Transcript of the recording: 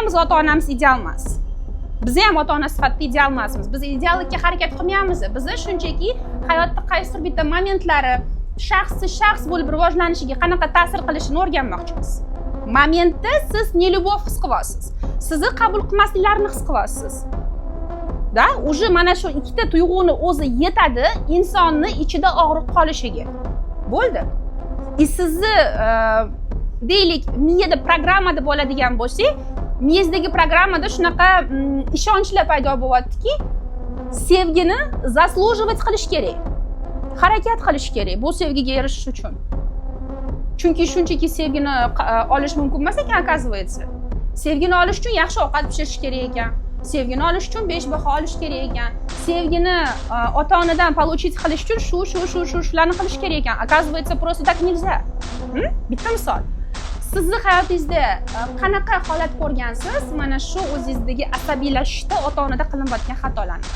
Hammamiz ota onamiz ideal emas, bizni ham ota ona sifatida ideal emasmiz. Biz ideallikka harakat qilmayapmiz. Biz shunchaki hayotda qaysidir bitta momentlari shaxsni shaxs bo'lib rivojlanishiga qanaqa ta'sir qilishini o'rganmoqchimiz. Momentda siz нелюбовь his qilyapsiz, sizni qabul qilmasliklarini his qilyapsiz да. Уже mana shu ikkita tuyg'uni o'zi yetadi insonni ichida og'riq qolishiga. Bo'ldi. И sizni deylik, miyada programma deb oladigan bo'lsak, miyangizdagi programmada shunaqa ishonchlar paydo bo'lyaptiki, sevgini заслуживать qilish kerak, harakat qilish kerak bu sevgiga erishish uchun. Chunki shunchaki sevgini olish mumkin emas ekan, оказывается. Sevgini olish uchun yaxshi ovqat pishirish kerak ekan, sevgini olish uchun 5 baho olish kerak ekan, sevgini ota onadan получить qilish uchun shu, shu, shu, shu, shularni qilish kerak ekan. Оказывается, просто так нельзя. Bitta misol: sizni hayotingizda qanaqa holat ko'rgansiz, mana shu o'zingizdagi asabiylashishda ota onada qilinayotgan xatolarni?